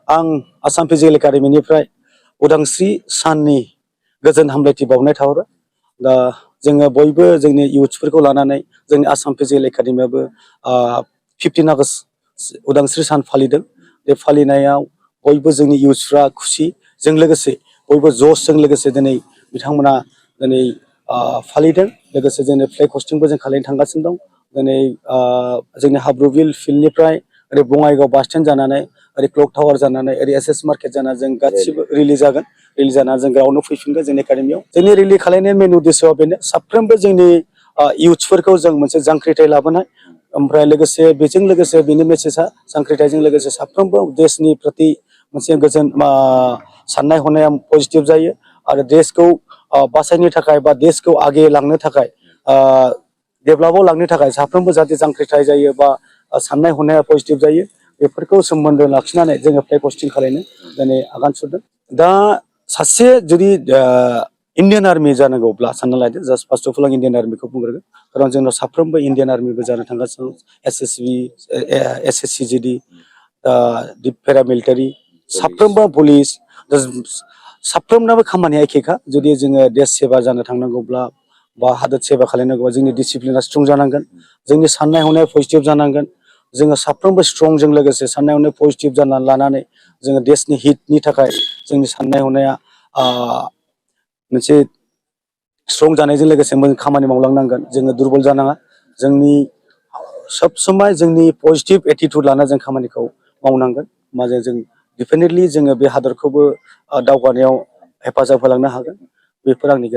आं आसाम फिजिकेल एकाडेमिनिफ्राय उदांस्रि साननि गोजोन हामलायथि बावनाय थाहरो। दा जोङो बयबो जोंनि इयुथ्सफोरखौ लानानै जोंनि आसाम फिजिकेल एकाडेमियाबो 15 आगस्ट उदांस्रि सान फालिदों। बे फालिनायाव बयबो जोंनि इयुथ्सफ्रा खुसि जों लोगोसे बयबो जसजों लोगोसे दिनै बिथांमोना दिनै फालिदों। लोगोसे जोंनि फ्लेग हस्टिंबो जों खालामनो थांगासिनो दं। दिनै जोंनि हाब्रुबिल फिल्डनिफ्राय ओरै बङाइगाव बास स्टेन्ड जानानै ओरै क्लक टावार जानानै ओरै एसएस मार्केट जानानै जों गासिबो रिलि जागोन। रिलि जानानै जों ग्राउन्डआव फैफिनगोन जोंनि एकाडेमियाव। जोंनि रिलि खालामनायनि मेन उद्देশ্যआ बेनो साफ्रोमबो जोंनि इयुथ्सफोरखौ जों मोनसे जांख्रिथाय लाबोनाय। ओमफ्राय लोगोसे बेजों लोगोसे बेनि मेसेजआ जांख्रिथायजों लोगोसे साफ्रोमबो देशनि प्रति मोनसे गोजोन साननाय हनाया पजिटिभ जायो आरो देशखौ बासायनो थाखाय बा देशखौ आगे लांनो थाखाय डेभेलपआव लांनो थाखाय साफ्रोमबो जाहाथे जांख्रिथाय जायो बा साननाय हनाया पजिटिभ जायो बेफोरखौ सोमोन्दो लाखिनानै जोङो फ्लेग हस्टिं खालामनो दिनै आगान सुरदों। दा सासे जुदि इण्डियान आर्मि जानांगौब्ला सानना लादो जास्ट फार्स्ट अफ अल आं इण्डियान आर्मिखौ बुंग्रोगोन। खारन जोंनाव साफ्रोमबो इण्डियान आर्मिबो जानो थांगासिनो SSC-GD पेरामिलिटारि साफ्रोमबो पुलिस साफ्रोमनाबो खामानिया एखेखा। जुदि जोङो देश सेवा जानो थांनांगौब्ला बा हादोर सेवा खालामनांगौबा जोंनि डिसिप्लिना स्ट्रं जानांगोन। जोंनि साननाय हनाया पजिटिभ जानांगोन। जोङो साफ्रोमबो स्ट्रंजों लोगोसे साननाय हनाय पजिटिभ जानानै लानानै जोङो देशनि हितनि थाखाय जोंनि साननाय हनाया मोनसे स्ट्रं जानायजों लोगोसे मोजां खामानि मावलांनांगोन। जोङो दुरबल जानाङा। जोंनि सब समाय जोंनि पजिटिभ एटिट्युड लाना जों खामानिखौ मावनांगोन। होमबासो जों डेफिनेटलि जोङो बे हादरखौबो दावगानायाव हेफाजाब होलांनो हागोन। बेफोर आंनि